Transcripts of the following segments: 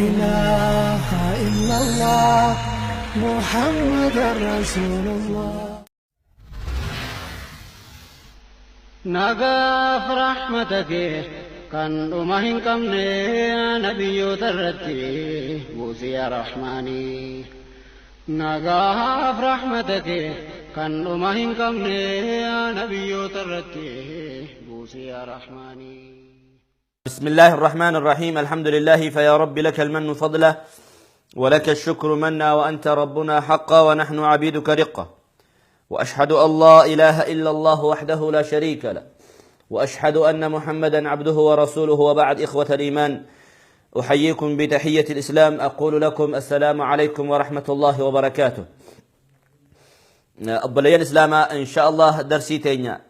إله إلا الله محمد رسول الله. Nagaaf rahmata kee kan dhuma hin qabne nabiyyoota irratti buusi yaa Rahmaanii. Nagaaf rahmata kee kan dhuma hin qabne nabiyyoota irratti buusi yaa Rahmaanii. بسم الله الرحمن الرحيم. الحمد لله، فيا رب لك المن فضله ولك الشكر منا، وأنت ربنا حقا ونحن عبيدك رقا، وأشهد أن لا إله إلا الله وحده لا شريك له، وأشهد أن محمدا عبده ورسوله، وبعد. إخوة الإيمان، أحييكم بتحية الإسلام، أقول لكم السلام عليكم ورحمة الله وبركاته. Obboleeyyan Islaamaa، إن شاء الله darsii teenya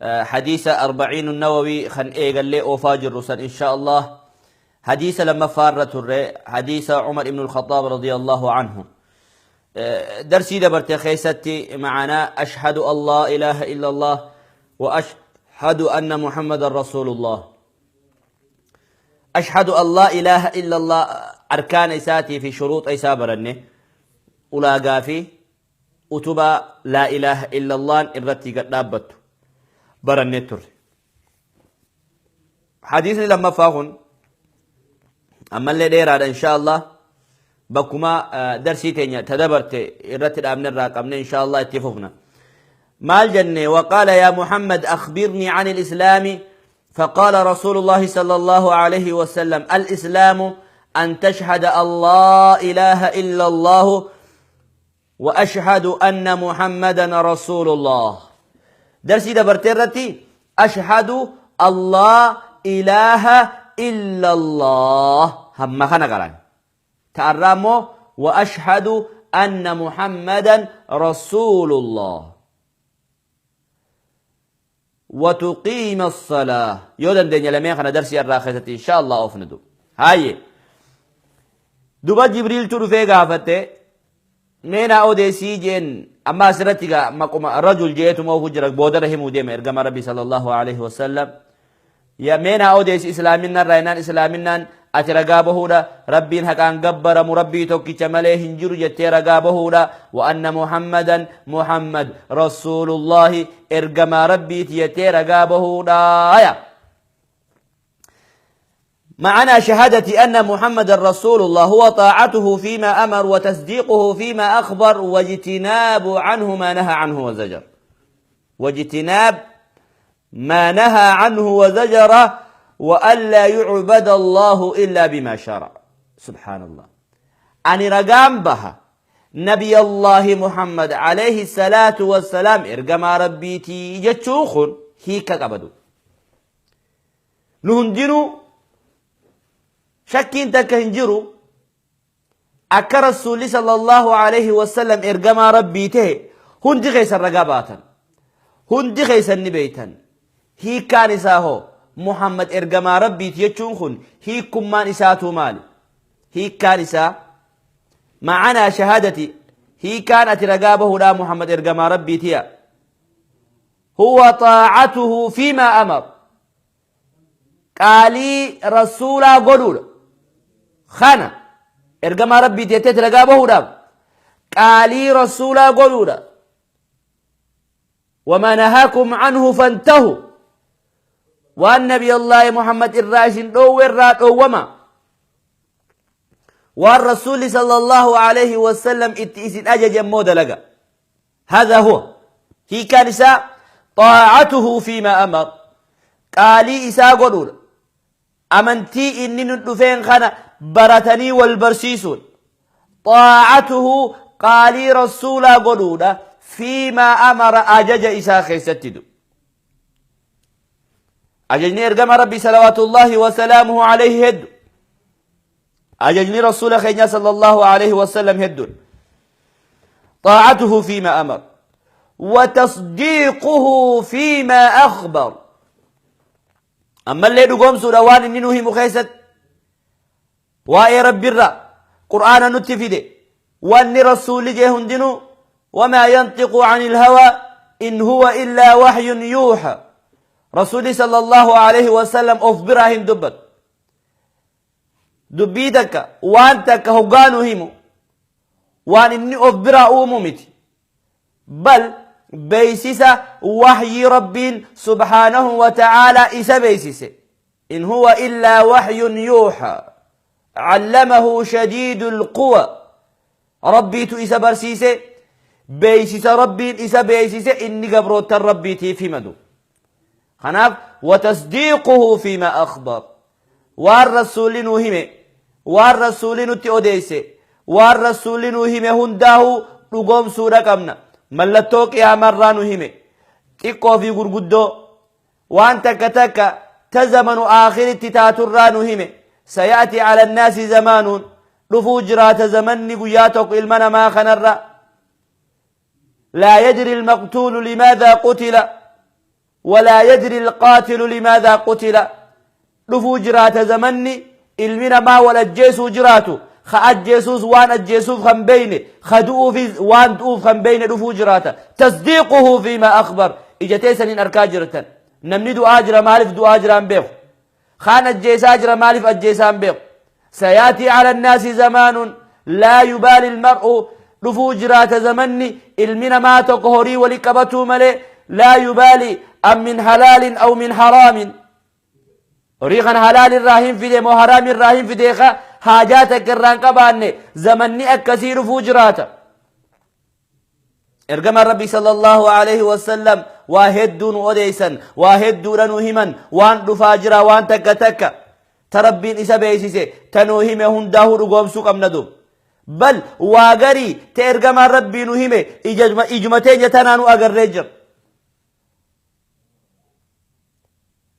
حديث أربعين النووي kan eegallee oofaa jirru san، إن شاء الله حديث lammaffaa irra turre، حديث عمر بن الخطاب رضي الله عنه. Darsii dabarte keessatti معنا أشهد أن لا إله إلا الله وأشهد أن محمدا رسول الله. أشهد أن لا إله إلا الله أركان isaatii fi shuruuxa isaa baranne، ulaagaa fi utubaa لا إله إلا الله irratti gad dhaabbattu barannee turre. Hadiisni lammaffaa kun ammallee dheeraadha. إن شاء الله bakkuma darsii teenya tadabarte irratti dhaabne irraa qabne إن شاء الله itti fufna. Maal jenne? وقال يا محمد أخبرني عن الإسلام، فقال رسول الله صلى الله عليه وسلم: الإسلام أن تشهد أن لا إله إلا الله وأشهد أن محمدا رسول الله. Darsii dabarte irratti أشهد أن لا إله إلا الله hamma kana qaran. Ta'arraa immoo وأشهد أن محمدا رسول الله وتقيم الصلاة. Yoo dandeenya lameen kana darsii irraa keessatti إن شاء الله oofna. Du haye duba Jibriiltu dhufee gaafate, meenaa odeessii jeen. Amma asirratti gaa maquma رجل jeetuma ofu jira, boodara himuu deema. Ergama Rabbi صلى الله عليه وسلم ya meenaa odeessi islaaminaan raayinaan, islaaminaan ati ragaa bahuudha Rabbiin haqaan gabbaramu Rabbii tokkicha malee hin jiru jettee ragaa bahuudha، وأن محمدا Muhammad رسول الله ergamaa Rabbiiti jettee ragaa bahuudha. Ya معنى شهادة أن محمد رسول الله هو طاعته فيما أمر وتصديقه فيما أخبر واجتناب عنه ما نهى عنه وزجر، واجتناب ما نهى عنه وزجر، وألا يعبد الله إلا بما شرع. سبحان الله. Ani ragaan baha نبي الله محمد عليه الصلاة والسلام ergamaa Rabbiiti jechuun kun hiika qabadu. Nu hundinuu shakkiin takka hin jiru, akka Rasuulli صلى الله عليه وسلم ergamaa Rabbii ta'e hundi keessan ragaa baatan, hundi keessan ni beeytan. Hiikkaan isaa hoo, Muhammad ergamaa Rabbiiti jechuun kun hiikkummaan isaatu maali? Hiikkaan isaa معنى شهادة hiikkaan ati ragaa bahuudhaa Muhammad ergamaa Rabbiitiya هو طاعته فيما أمر qaalii Rasuulaa godhuudha. Kana ergamaa Rabbiiti jetteeti ragaa bahuudhaaf qaalii Rasuulaa godhuudha. وما نهاكم عنه فانتهوا waan نبي الله محمد irraa isin dhoowwe irraa dhoowwama. Waan Rasuulli صلى الله عليه وسلم itti isin ajaje immoo dalaga. هذا هو hiikaan isaa، طاعته فيما أمر qaalii isaa godhuudha. Amantii inni nu dhufeen kana baratanii wal barsiisuun طاعته qaalii Rasuulaa godhuudha، فيما أمر ajaja isaa keessatti. Du ajajni ergama Rabbi صلوات الله وسلامه عليه heddu, ajajni Rasuula keenya صلى الله عليه وسلم hedduun. طاعته فيما أمر وتصديقه فيما أخبر ammallee dhugoomsuudha waan inni nu himu keessatti. Waa'ee Rabbirra Qur'aana nutti fide, wanni Rasuulli jee hundinuu وما ينطق عن الهوى إن هو إلا وحي يوحى. Rasuulli صلى الله عليه وسلم of biraa hin dubbatu. Dubbii takka waan takka hoggaa nu himu waan inni of biraa uumu miti. Bal beeysisa wahyii Rabbiin subhaanahu wa ta'aalaa isa beeysise. In huwa illaa wahyun yuuhaa. Allamahu shadiidul quwa. Rabbiitu isa barsiise. Beeysisa Rabbiin isa beeysise inni gabroottan Rabbiitiif himadu. Kanaaf watasdiiquhu fiima akhbar. Waan Rasuulli nuu hime, waan Rasuulli nutti odeeyse, waan Rasuulli nuu hime hundaahuu dhugoomsuudha qabna. Mallattoo qiyaamarraa nu hime. Xiqqoo fi gurguddoo. Waan takka takka ta zamanu aakhiritti taaturraa nu hime. Saya'ti ala annaasi zamaanuun dhufuu jiraata zamanni guyyaa tokko ilma namaa kanarra. Laa yadri almaqtuulu limaadhaa qutila walaa yadri alqaatilu limaadhaa qutila. Dhufuu jiraata zamanni ilmi namaa wal ajjeesuu jiraatu ka ajjeesuus waan ajjeesuuf kan beeyne ka du'uufis waan du'uuf kan beeyne dhufuu jiraata. Tasdiiquhu fiimaa akhbar ija teessaniin arkaa jirtan. Namni du'aa jira maaliif du'aa jira hin beeku. Kaan ajjeesaa jira maaliif ajjeesaa hin beeku. Sayaatii ala annaasi zamaanun laa yubaali almar'u dhufuu jiraata zamanni ilmi namaa tokko horii wali qabatuu malee laa yubaali am min halaalin aw min haraamin. Horii kana halaal irraa hin fide moo haraam irraa hin fide ka haajaa takka irraa hin qabaanne zamanni akkasii dhufuu jiraata. Ergamaan Rabbii sallallahu alaihi wasallam waa hedduu nu odeessan, waa hedduudha nu himan, waan dhufaa jira waan takka takka ta Rabbiin isa beeksise ta nu hime hundaahuu dhugoomsuu qabna duub. Bal waa garii ta ergamaan Rabbii nu hime ijuma teenya tanaa nu agarree jira.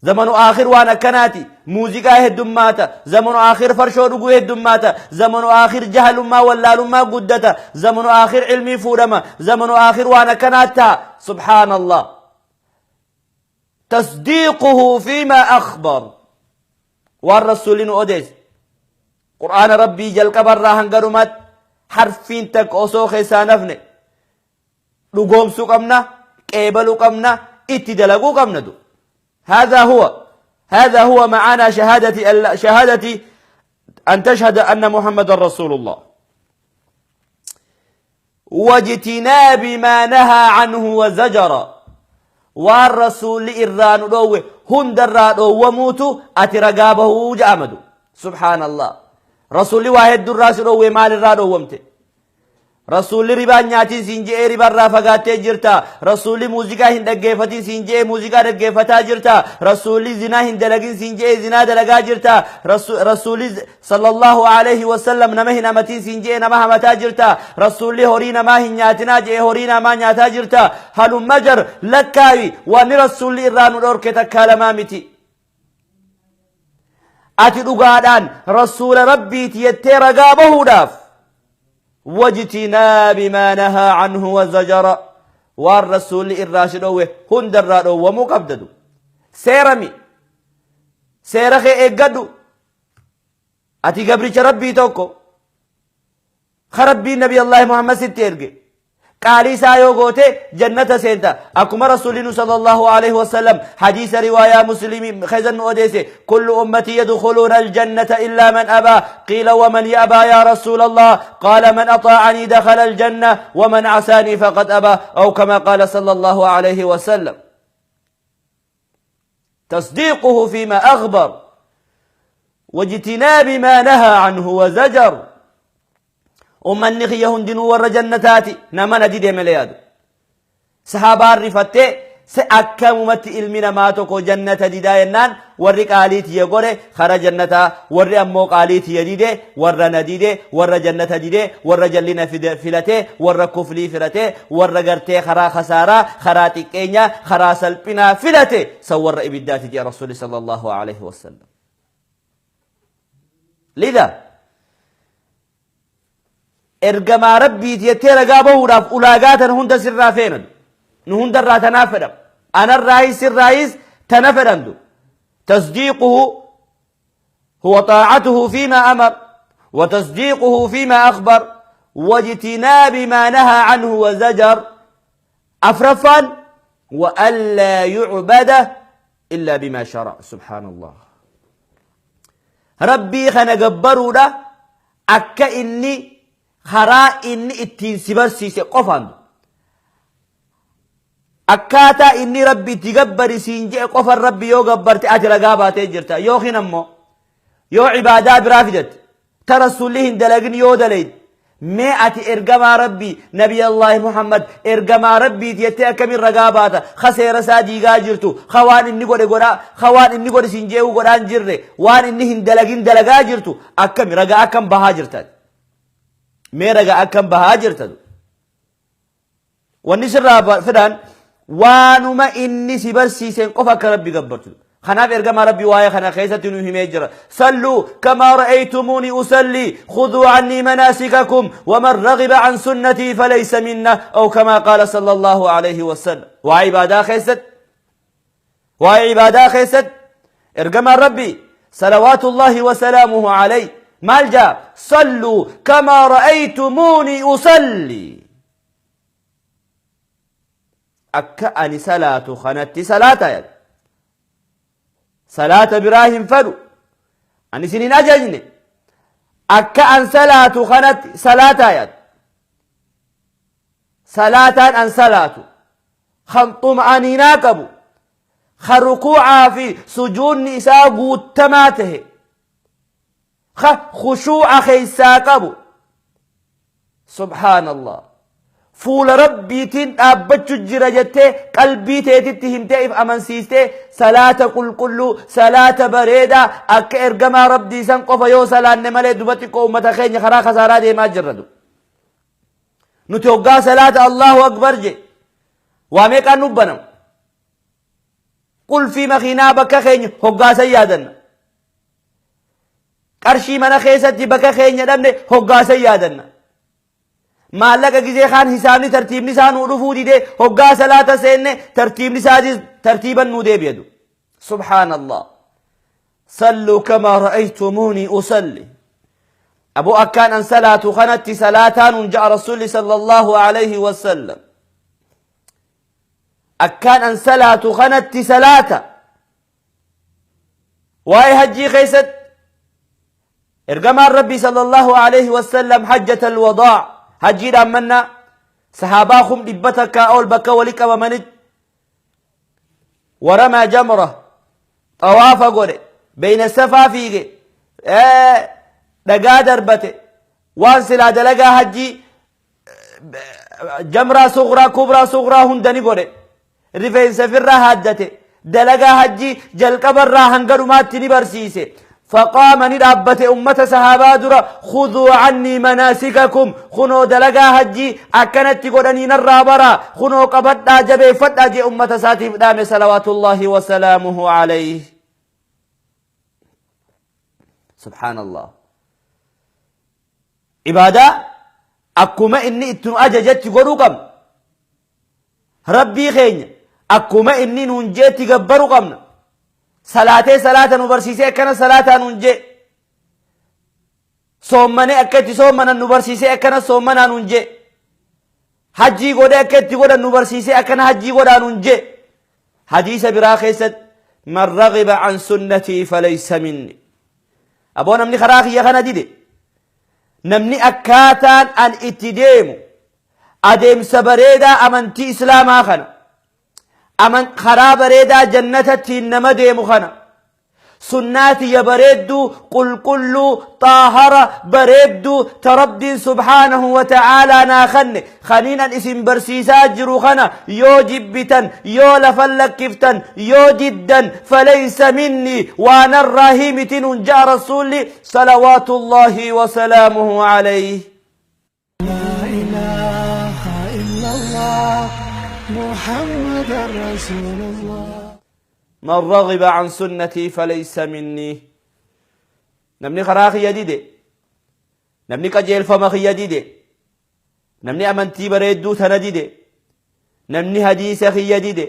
Zamanu aakhir waan akkanaati. Muuziqaa heddummaata. Zamanu aakhir farshoo dhuguu heddummaata. Zamanu aakhir jahalummaa wallaalummaa guddata. Zamanu aakhir ilmii fuudhama. Zamanu aakhir waan akkanaa ta'a. Subhaanallah. Tasdiiquhu fiimaa akhbar. Waan rasuulli nu odeesse. Qur'aana Rabbii jalqabarraa hanga dhumaatti harfiin takka osoo keessaa nafne dhugoomsuu qabna, qeebaluu qabna, itti dalaguu qabna du. هذا هو هذا هو معانا شهادة شهادة أن تشهد أن محمد رسول الله واجتناب ما نهى عنه وزجر waan rasuulli irraa nu dhoowwe hundarraa dhoowwamuutu ati ragaa bahuu ja'amadu subhaanallah rasuulli waa heddurraa si dhoowwe maalirraa dhoowwamte Rasuulli ribaa hin nyaatiin siin je'ee ribarraa fagaattee jirta. Rasuulli muuziqaa hin dhaggeeffatin siin je'ee muuziqaa dhaggeeffataa jirta. Rasuulli zinaa hin dalagin siin je'ee zinaa dalagaa jirta. Rasuulli sallallahu alaihi wasallam nama hin hamatin siin je'ee nama hamataa jirta. Rasuulli horii namaa hin nyaatinaa je'ee horii namaa nyaataa jirta. Halumma jar lakkaawi wanni rasuulli irraa nu dhorke takkaa lamaa miti. Ati dhugaadhaan rasuula rabbiiti jettee ragaa bahuudhaaf wajtinaabi maa nahaa anhu wazajara waan rasuulli irraa si dhoowwe hunda irraa dhoowwamuu qabdadu. Seerami seera kee eeggadhu ati gabricha rabbii tokko ka rabbiin nabi Allaahi Muhammad sitti erge qaalii isaa yoo goote jannata seenta akkuma rasuulli sallallahu alaihi wasallam hadiisa riwaayaa muslimii keessa nu odeesse kullu ummatii yadkhuluuna aljannata illaa man abaa qiila waman ya'baa yaa rasuula allah qaala man axaa'anii dakhala aljanna waman casaanii faqad abaa aw kama qaala sallallahu alaihi wasallam تصديقه فيما أخبر واجتناب ما نهى عنه وزجر ummanni kiyya hundinuu warra jannataati nama na dide malee yaadu sahaabaan rifattee se akkamumatti ilmi namaa tokko jannata didaa jennaan warri qaalii tiyya godhe kara jannataa warri ammoo qaalii tiyya dide warra na dide warra jannata dide warra jallina filate warra kuflii filate warra gartee karaa khasaaraa karaa xiqqeenyaa karaa salphinaa filate san warra ibiddaati jee rasuuli sallallahu alaihi wasallam Lida ergamaa rabbiiti jettee ragaa bahuudhaaf ulaagaa tana hunda sirraa feenan nu hundarraa tanaa fedham anarraayis sirraayis tana fedhantu tasdiiquhu huwa xaa'atuhu fiimaa amar wa tasdiiquhu fiimaa akhbar wajtinaabi maa nahaa anhu wa zajar afraffaan wa allaa yucbada illaa bimaa sharac subhaanallah. Rabbii kana gabbaruudha akka inni karaa inni ittiin si barsiise qofaan. Akkaataa inni Rabbi itti gabbari siin je'e qofan Rabbi yoo gabbarte ati ragaa baatee jirta. Yookiin ammoo yoo ibaadaa biraa fidatte ta Rasuulli hin dalagin yoo dalayde, mee ati ergamaa Rabbii, Nabiyallaahi Muhammad ergamaa Rabbiiti jettee akkamiin ragaa baata? Ka seera isaa diigaa jirtu, ka waan inni godhe godhaa, ka waan inni godhe siin je'uu godhaa hin jirre, waan inni hin dalagin dalagaa jirtu, akkami ragaa akkam bahaa jirta? Mee ragaa akkam bahaa jirta? Wanni sirraa fedhan waanuma inni si barsiiseen qofa akka Rabbi gabbartu. Kanaaf ergamaa Rabbi waa'ee kana keessatti nu himee jira. Salluu kamaa ra'aytumuuni usalli, khuduu annii manaasikakum, waman raghiba an sunnatii falaysa minna, aw kamaa qaala sallallahu alayhi wasallam. Waa'ee ibaadaa keessatti, waa'ee ibaadaa keessatti ergamaan Rabbi salawaatullahi wasalaamuhu alayhi maal jaa? Salluu kamaa ra'aytumuuni usalli. Akka ani salaatu kanatti salaata jedha. Salaata biraa hin fedhu. Ani isin hin ajajne. Akka an salaatu kanatti salaataa jedha. Salaataan an salaatu kan xuma'aniinaa qabu, kan rukuucaa fi sujuudni isaa guuttamaa tahe, ka khushuu'a keessaa qabu, subhaanallah, fuula Rabbiitiin dhaabbachu jira jettee qalbii teetitti himtee if amansiistee, salaata qulqulluu, salaata bareedaa akka ergamaa Rabbii san qofa yoo salaanne malee, duba xiqqoo ummata keenya karaa kasaaraa deemaa jirra. Du nuti hoggaa salaata Allahu akbar je waa meeqaan nu banamu? Qulfii makiinaa bakka keenya hoggaasan yaadanna. Qarshii mana keessatti bakka keenya dhabne hoggaasan yaadanna. Maallaqa gizee kaan hisaabni tartiibni isaa nuu dhufuu didee hoggaa salaata seenne tartiibni isaatis tartiiban nuu deebi'adu. Subhaanallah. Salluu kamaa ra'aytumuunii usalli. Aboo akkaan an salaatu kanatti salaataa nuun ja'a Rasuulli sallallahu alayhi wasallam. Akkaan an salaatu kanatti salaata. Waa'ee hajjii keessatti ergamaan Rabbii sallallahu alayhi wasallam hajjatal wadaa, hajjiidhaan mannaa sahaabaa 100,000 ol bakka wali qabamanitti, waramaa jamra, xawaafa godhe, beeyna safaa fiige, dhagaa darbate, waan silaa dalagaa hajjii jamraa sughraa, kubraa, sughraa hunda ni godhe, rifeensa firraa haaddate, dalagaa hajjii jalqabarraa hanga dhumaatti ni barsiise. Faqaama, ni dhaabbate ummata sahaabaa dura, khuduu cannii manaasikakum, kunoo dalagaa hajjii akkanatti godhanii narraa baraa, kunoo qabadhaa, jabeeffadhaa jee ummata isaatiif dhaame salawaatullaahi wasalaamuhu alayhi. Subhaanallah. Ibaadaa akkuma inni itti nu ajajetti godhuu qabna. Rabbii keenya akkuma inni nuun jeetti gabbaru qabna. Salaatee salaata nu barsiisee akkana salaataa nuun jee. Soommanee akka itti soommanan nu barsiisee akkana soommanaa nuun jee. Hajjii godhee akka itti godhan nu barsiisee akkana hajjii godhaa nuun jee. Hadiisa biraa keessatti, man raghiba an sunnatii falaysa minni. Aboo namni karaa kiyya kana dide, namni akkaataan an itti deemu, adeemsa bareedaa amantii islaamaa kana, aman karaa bareedaa jannatattiin nama deemu kana, sunnaa tiyya bareedduu, qulqulluu, xaahara bareedduu ta Rabbiin subhaanahu wa ta'aalaa naa kanne, kaniin an isin barsiisaa jiru kana yoo jibbitan, yoo lafan lakkiftan, yoo diddan, falaysa minni, waa narraa himiti nun ja'a Rasuulli salawaatullaahi wa salaamuhu alayhi. لا إله إلا الله محمد رسول الله. Man raghiba an sunnatii falaysa minni. Namni karaa kiyya dide, namni qajeelfama kiyya dide, namni amantii bareedduu tana dide, namni hadiisa kiyya dide,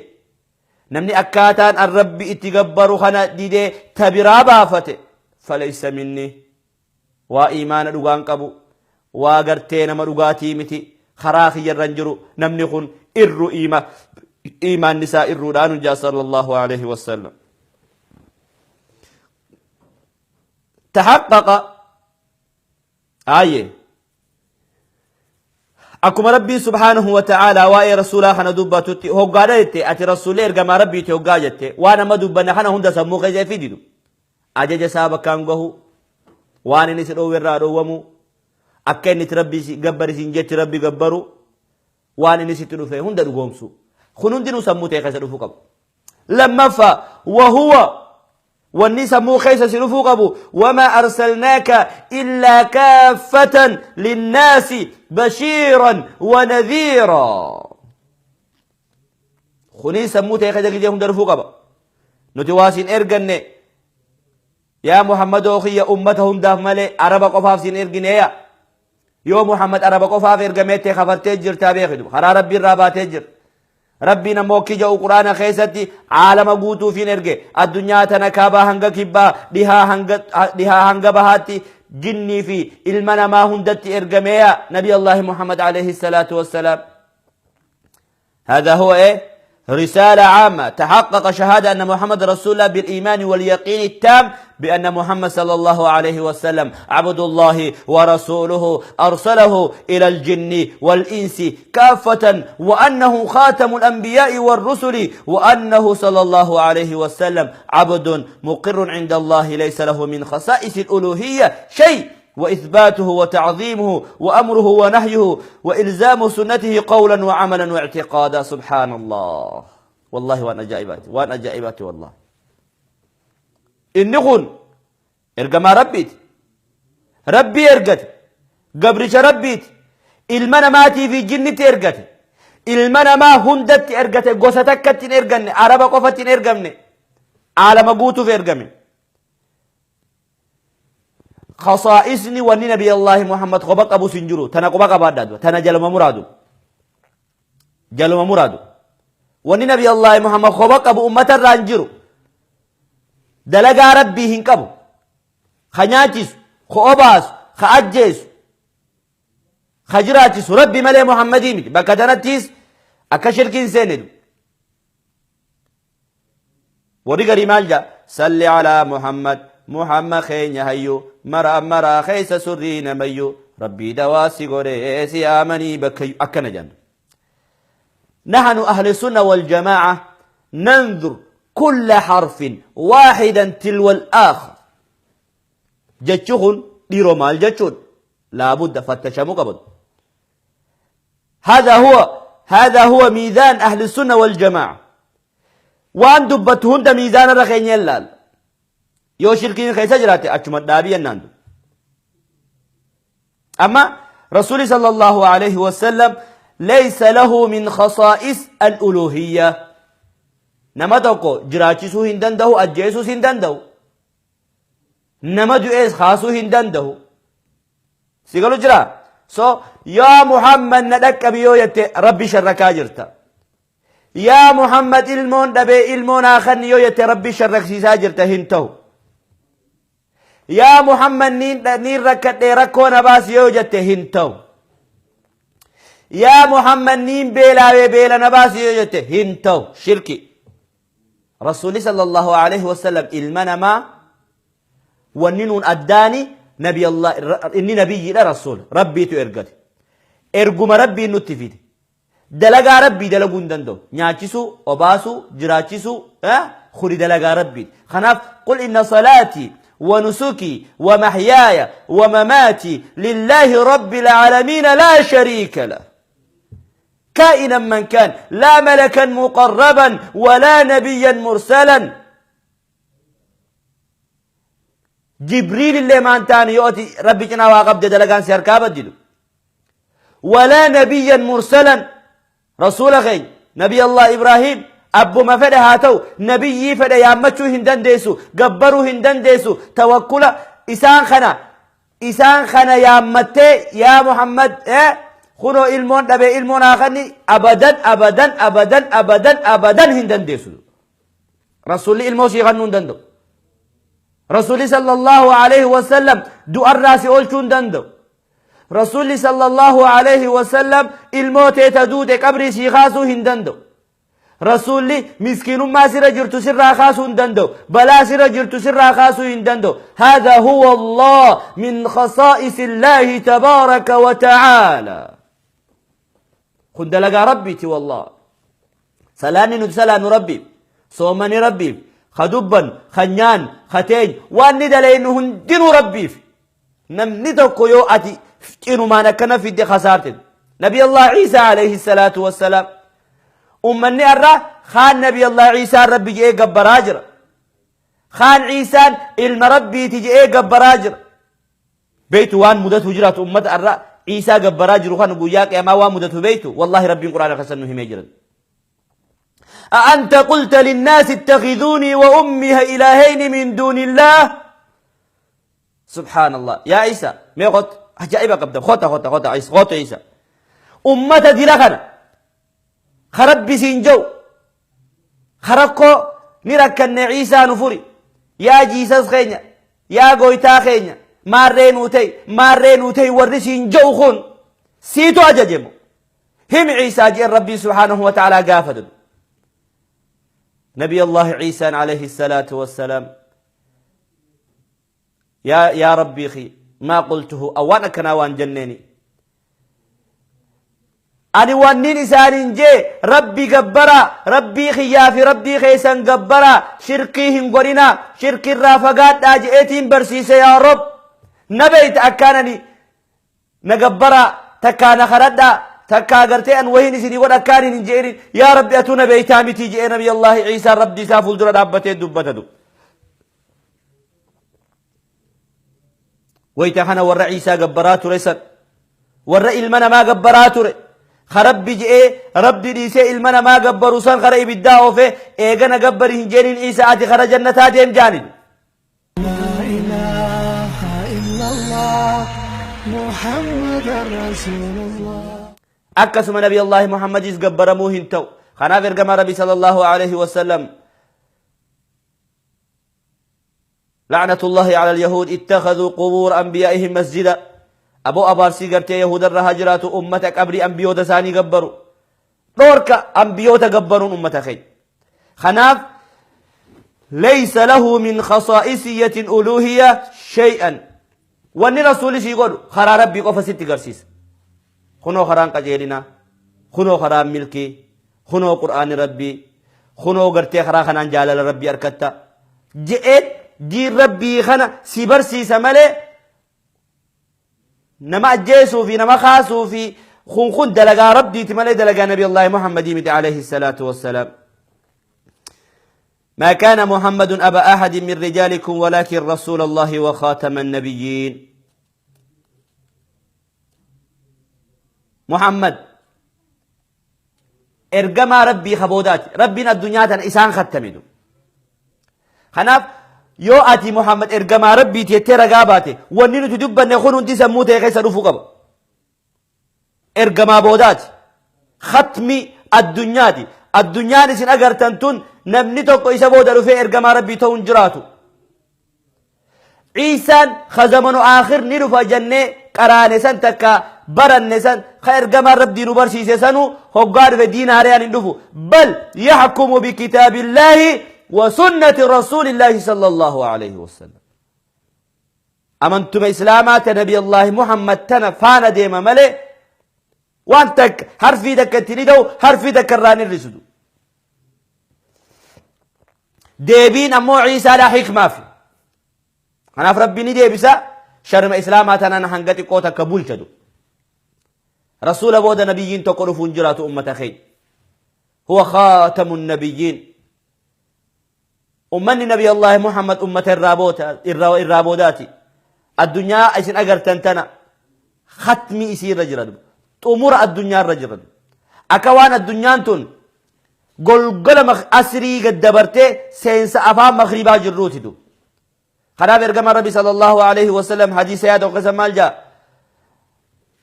namni akkaataan an Rabbi itti gabbaru kana dide ta biraa baafate, falaysa minni, waa iimaana dhugaan qabu, waa gartee nama dhugaatii miti, karaa kiyyarra hin jiru namni kun, irru iima iimaanni isaa irruudhaan jaa sallallahu alaihi wasallam. Tahaqqaqa aayye akkuma Rabbiin subhaanahu wa ta'aalaa waa'ee rasuulaa kana dubbatutti hoggaadha jette, ati rasuullee ergamaa Rabbiiti hoggaa jette, waan amma dubbanne kana hunda sammuu keessa fididu, ajaja isaa bakkaan gahu, waan inni si dhoowwe irraa dhoowwamu, akka inni itti Rabbi gabbari siin jetti Rabbi gabbaru, waan inni sitti dhufe hunda dhugoomsu, kun hundinuu sammuu ta'e keessa dhufuu qabu. Lammaffaa, wahuwa wanni sammuu keessa si dhufuu qabu, wamaa arsalnaaka illaa kaaffatan linnaasi bashiiran wa nadhiiraa. Kuni sammuu ta'e keessa gizee hunda dhufuu qaba. Nuti waa siin erganne yaa Muhammadoo kiyya ummata hundaaf malee Araba qofaaf siin ergineeya. Yoo Muhammad Araba qofaaf ergameettee kafartee jirtaa beekidu. Karaa Rabbii irraa baatee jira. Rabbiin ammoo akki jedhu Quraana keessatti aalama guutuufiin erge. Addunyaa tana kaabaa hanga kibbaa, dhihaa hanga bahaatti jinnii fi ilma namaa hundatti ergameeya Nabi Allahi Muhammad alayhi salaatu wassalaam. هذا هو إيه؟ رسالة عامة. تحقق شهادة أن محمد رسول الله بالإيمان واليقين التام بأن محمد صلى الله عليه وسلم عبد الله ورسوله، أرسله إلى الجن والإنس كافة، وأنه خاتم الأنبياء والرسل، وأنه صلى الله عليه وسلم عبد مقر عند الله ليس له من خصائص الألوهية شيء، وإثباته وتعظيمه وأمره ونهيه وإلزام سنته قولا وعملا واعتقادا. سبحان الله، والله وأنا جائباتي وأنا جائباتي والله. إني إرجما ربيت ربي إرجت قبرش ربيت ilma namaatii fi jinnitti ergate, ilma namaa hundatti ergate, gosa takkatti hin erganne, Araba qofatti hin ergamne, aalama guutuuf ergame. Khasaa'isni wanni Nabi Allahi Muhammad qoba qabus hin jiru. Tana qoba qabaadhaa, tana jaluma muraadu, jaluma muraadu. Wanni Nabi Allahi Muhammad qoba qabu ummata irraa hin jiru. Dalagaa Rabbii hin qabu. Ka nyaachisu, ka obaasu, ka ajjeesu, ka jiraachisu Rabbi malee Muhammadii miti. Bakka tanattis akka shirkiin seenne. Warri garii maal jaa? Salli alaa Muhammad, Muhammad keenya hayyu, mara maraa keessa surrii namayyu, Rabbii dawaa si godhee si yaamanii bakka akkana jenna. نحن أهل السنة والجماعة ننظر كل حرف واحدا تلو الآخر. Jechi kun dhiiroo maal jechuun laabudda fattashamuu qabatu. هذا هو ميزان أهل السنة والجماعة. Waan dubbattu hunda miizaana irra keenya ilaal. Yoo shirkiin keessa jiraate achuma dhaabii jennaan. Amma Rasuuli صلى الله عليه وسلم ليس له من خصائص الألوهية. Nama tokko jiraachisuu hin danda'u, ajjeesuus hin danda'u, nama du'ees kaasuu hin danda'u. Si galu jira? So yaa Muhammad na dhaqqabi yoo jette Rabbi sharrakaa jirta. Yaa Muhammad ilmoon dhabee ilmoon haa kanni yoo jette Rabbi sharraksiisaa jirta, hin ta'u. Yaa Muhammad niin rakkadhee rakkoo na baasi yoo jette hin ta'u. Yaa Muhammad niin beelaawee beela na baasi yoo jette hin ta'u, shirki. Rasuulli صلى الله عليه وسلم ilma namaa wanni nuun addaani nabi Allah inni nabiyyiidha, rasuula Rabbiitu ergate, erguma Rabbiin nutti fide. Dalagaa Rabbii dalaguu hin danda'u. Nyaachisuu, obaasuu, jiraachisuu kuni dalagaa Rabbiiti. Kanaaf قل إن صلاتي ونسكي ومحياي ومماتي لله رب العالمين لا شريك له، كائنا من كان، لا ملكا مقربا ولا نبيا مرسلا. جبريل illee maan taane yoo ati Rabbi cinaa waa qabde dalagaan si harkaa baddidu. ولا نبيا مرسلا، rasuula keenya Nabi Allah Ibrahim abbuma fedhe haa ta'u, nabiyyii fedhe yaammachuu hin dandeessu, gabbaruu hin dandeessu. Tawakkula isaan kana yaammattee yaa Muhammad kunoo ilmoon dhabee ilmoon haa kanni, abadan abadan abadan abadan abadan hin dandeessu. Rasuulli ilmoo sii kennuu hin danda'u. Rasuulli صلى الله عليه وسلم du'arraa si oolchuu hin danda'u. Rasuulli صلى الله عليه وسلم ilmoo teeta duute qabrii sii kaasuu hin danda'u. Rasuulli miskiinummaa sirra jirtu sirraa kaasuu hin danda'u. Balaa sirra jirtu sirraa kaasuu hin danda'u. Haadha huwa Allah min khasaa'isi Illaahi tabaaraka wa ta'aala. Kun dalagaa Rabbiiti wallah. Salaanni nuti salaannu Rabbiif, soomani Rabbiif, ka dubban, ka nyaan, ka teeny, waan ni dalaynu hundinuu Rabbiif. Namni tokko yoo ati cinumaan akkana fidde kasaarte. Nabi Allah Ciisaa alayhi salaatu wassalaam. Ummanni har'a kaan Nabi Allah Ciisaan Rabbi je'ee gabbaraa jira. Kaan Ciisaan ilma Rabbiiti je'ee gabbaraa jira. Beeytu waan mudatu jiraatu ummata har'a Ciisaa gabbaraa jiru kan guyyaa qiyamaa waan mudatu beeytu wallaahi Rabbiin Qur'aana keessa nu himee jiran. أأنت قلت للناس اتخذوني وأمي إلهين من دون الله سبحان الله يا عيسى mee qot ajaa'iba qabda kota kota kota عيسى kota عيسى ummata dila kana ka rabbi siin jau ka rakkoo ni rakkanne ciisaa nu furi yaa jiisas keenya yaa goytaa keenya maarree nuu ta'e maarree nuu ta'e warri siin jau kun siitu ajajemo him ciisaa jeen rabbiin subhaanahu wa ta'aalaa gaafatu nabiy allahi ciisaan alayhi salaatu wassalaam Yaa yaa rabbii kiyya maa qultuhu an waan akkanaa waan jenneeni. Ani wannin isaanin jee rabbi gabbaraa rabbii kiyyaa fi rabbii keessan gabbaraa shirkii hin godhinaa shirkirraa fagaadhaa je'eetiin barsiise yaa rob na beeyta akkaan ani na gabbaraa takkaa na kadhadhaa takkaa gartee an wahiin isinii godha akkaan hin je'inin yaa rabbi atuu na beeytaa mitii je'ee nabi Allaahi Ciisaan rabbii isaa fuuldura dhaabbatee dubbatatu. Wayta kana warra Ciisaa gabbaraa ture san warra ilma namaa gabbaraa ture ka rabbi je'ee rabbi dhiisee ilma namaa gabbaru san kara ibiddaa oofee eegana gabbari hin jeeniin Ciisaa ati kara jannataa deem jaaniin. لا إله إلا الله محمد رسول الله. Akkasuma Nabi Allaahi Muhammadis gabbaramuu hin ta'u. Kanaaf ergamaa Rabbi sallallahu alaihi wasallam لعنة الله على اليهود اتخذوا قبور أنبيائهم مسجدا أبو أبارسي قرتي يهود الرهاجرات أمة قبر أنبيوتا ثاني قبروا دورك أنبيوتا قبرون أمة خي خناف ليس له من خصائصية ألوهية شيئا واني رسول شي يقول خرا ربي قف ست قرسيس خنو خران قجيلنا خنو خران ملكي خنو قرآن ربي خنو قرتي خرا خنان جالال ربي أركتا جئت diin rabbii kana si barsiisa malee nama ajjeesuu fi nama kaasuu fi kun kun dalagaa rabbiiti malee dalagaa nabi Allahi Muhammadii miti alayhi salaatu wassalaam. ما كان محمد أبا أحد من رجالكم ولكن رسول الله وخاتم النبيين محمد ergamaa rabbii ka boodaati rabbiin addunyaa tana isaan kattamidu kanaaf yoo ati muhammad ergamaa rabbiiti jettee ragaa baate wanni nuti dubbanne kun hundi sammuu ta'e keessa dhufuu qaba ergamaa boodaati khatmi addunyaati addunyaan isin agartan tun namni tokko isa booda dhufee ergamaa rabbii ta'uu hin jiraatu Ciisaan ka zamanu aakhir ni dhufa jennee qaraane san takka baranne san ka ergamaan rabbii nu barsiise sanuu hoggaa dhufe diin haarayaan hin dhufu bal yaxkumu bikitaabillaahi wa sunnati rasuulillaahi sallallahu alayhi wasallam amantuma islaamaa ta nabi allaahi muhammad tana faana deema malee waan takka harfii takka itti ni ta'u harfii takka irraa hin hir'isutu Deebiin ammoo Ciisaadhaa hikmaafi. Kanaaf Rabbi ni deebisa sharima Islaamaa tanaan hanga xiqqoo takka bulcha du. Rasuula booda nabiyyiin tokko dhufuu hin jiraatu ummata keenya. Huwa khaatamu nabiyyiin. Ummanni nabi Allahi Muhammad ummata irraa boodaati. Addunyaa isin agartan tana khatmii isii irra jira. Xumura addunyaa irra jira. Akka waan addunyaan tun golgola asrii gad dabartee seensa afaan maghribaa jirruuti du. Kanaaf ergamaan Rabbi sallallahu alaihi wasallam hadiisa yaa tokko keessa maal jaa?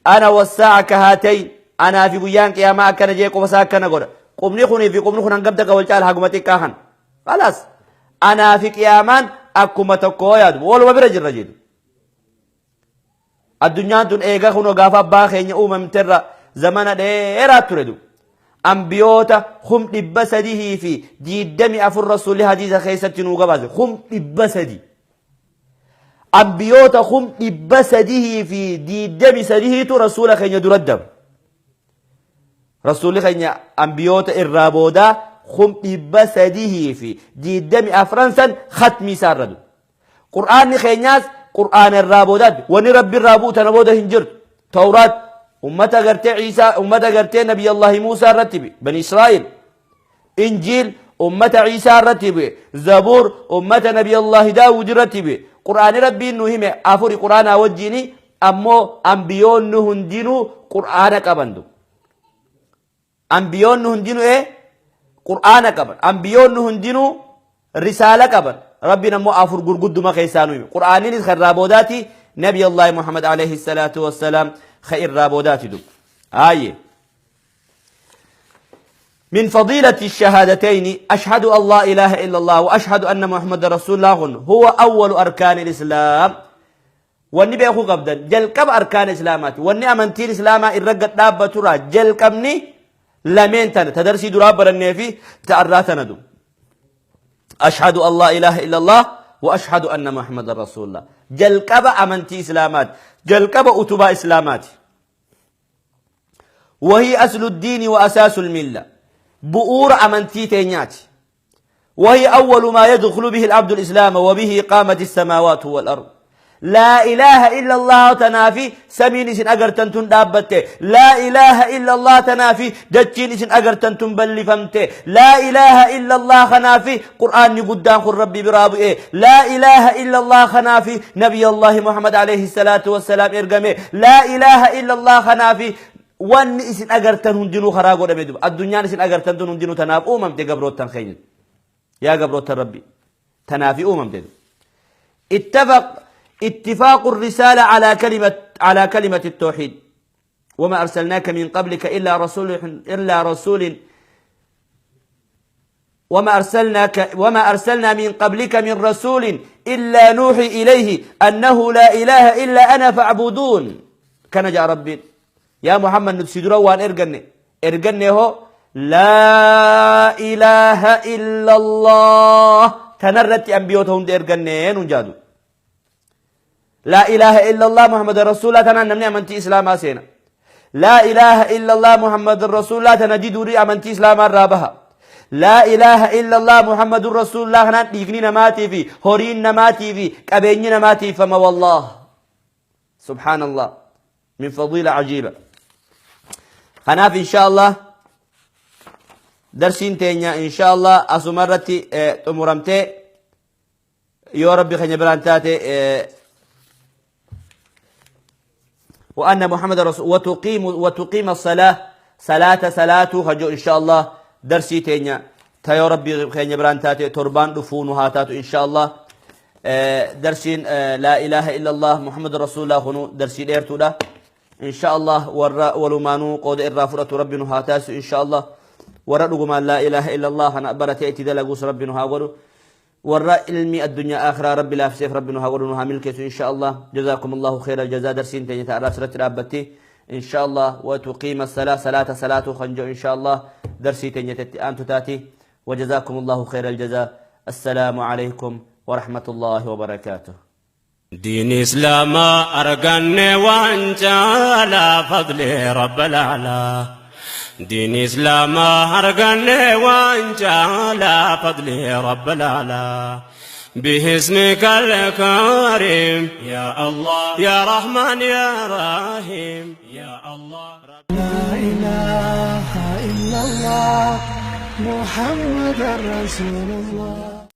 Ana wassaa'a kahaatayn anaa fi guyyaan qiyaamaa akkana jee quba isaa akkana godha. Qubni kunii fi qubni kun hangam takka wal caala haguma xiqqaa kana. Khalaas anaa fi qiyaamaan akkuma tokko yaadu waluma bira jirra jedhu. Addunyaan tun eega kunoo gaafa abbaa keenya uumamterra zamana dheeraa ture du. Ambiyoota 324,000 rasuulli hadiisa keessatti nuu gabaase. 300,000. Ambiyoota 323,000tu rasuula keenya dura dabre. Rasuulli keenya ambiyoota irraa boodaa 324,000 san khatmii isaa irra du'e. Qur'aanni keenyaas qur'aana irraa boodaatti wanni rabbi irraa bu'u tana booda hin jirtu. Tawraat ummata gartee Ciisaa ummata gartee Nabi Allahi Muusaa irratti bu'e Bani Israa'il. Injiil ummata Ciisaa irratti bu'e. Zabuur ummata Nabi Allahi Daawud irratti bu'e. Qur'aani rabbiin nu hime afuri qur'aanaa wajjiini ammoo ambiyoonni hundinuu qur'aana qaban du. Ambiyoonni hundinuu ee qur'aana qaban. Ambiyoonni hundinuu risaala qaban. Rabbiin ammoo afur gurgudduma keessaa nu hime. Qur'aaninis kan irraa boodaati. Nabi Allahi Muhammad alayhi salaatu wassalaam kan irraa boodaati dub. Aayye. من فضيلة الشهادتين أشهد أن لا إله إلا الله وأشهد أن محمد رسول الله هو أول أركان الإسلام. Wanni beekuu qabdan jalqaba arkaana islaamaati. Wanni amantiin islaamaa irra gad dhaabbaturraa jalqabni lameen tana ta darsii duraa barannee fi ta arraa tana du. Ashhadu an laa ilaaha illallah wa ashhadu anna Muhammadan rasuulullah. Jalqaba amantii islaamaati. Jalqaba utubaa islaamaati. Wahii aslu diini wa asaasul milla. Bu'uura amantii teenyaati. وهي أول ما يدخل به العبد الإسلام وبه قامت السماوات والأرض. لا إله إلا الله تنافي سمين إسن أغرتن دابت. لا إله إلا الله تنافي دجين إسن أغرتن بلفمت. لا إله إلا الله خنافي قرآن قدام خل ربي برابئ. لا إله إلا الله خنافي نبي الله محمد عليه الصلاة والسلام إرقمي. لا إله إلا الله خنافي wanni isin agartan hundinuu karaa godhame duba addunyaan isin agartan tun hundinuu tanaaf uumamte gabroottan keenya yaa gabroottan rabbi tanaafi uumamte. اتفق اتفاق الرسالة على كلمة التوحيد. وما أرسلناك من قبلك إلا رسول وما أرسلنا من قبلك من رسول إلا نوحي إليه أنه لا إله إلا أنا فاعبدون. كان جاء ربي يا محمد nuti si dura waan erganne erganne هو لا إله إلا الله tanarratti ambiyoota hunda erganne nun jaadu. لا إله إلا الله محمد رسول الله tanaan namni amantii islaamaa seena. لا إله إلا الله محمد رسول الله tana diduuri amantii islaamaa irraa baha. لا إله إلا الله محمد رسول الله kanaan dhiigni namaatii fi horiin namaatii fi qabeenyi namaatiif fama. والله سبحان الله من فضيلة عجيبة. Kanaaf إن شاء الله darsiin teenya إن شاء الله asumarratti xumuramtee yoo rabbi keenya biraan taate. وأن محمد رسول وتقيم الصلاة صلاة صلاة خجو إن شاء الله درسي تينيا تا يا ربي keenya biraan taate torbaan dhufuunu haa taatu إن شاء الله. Darsiin لا إله إلا الله محمد رسول الله kunu darsii dheertuudha. إن شاء الله warra walumaanuu qooda irraa fudhatu rabbi nu haa taasisu إن شاء الله. Warra dhugumaan لا إله إلا الله kana baratee itti dalaguus rabbi nu haa godhu. Warra ilmi addunyaa akhiraa rabbi laafseef rabbi nu haa godhu, nu haa milkeessu إن شاء الله. جزاكم الله خير الجزاء. Darsiin teenya ta'arraa asirratti dhaabbatti إن شاء الله. وتقيم الصلاة صلاة صلاة خنجو إن شاء الله darsii teenya tetti aantu taati. وجزاكم الله خير الجزاء. السلام عليكم ورحمة الله وبركاته. دين إسلام أرقني وأنت على فضل رب العلا. دين إسلام أرقني وأنت على فضل رب العلا. باسمك الكريم يا الله يا رحمن يا رحيم يا الله. لا إله إلا الله محمد رسول الله.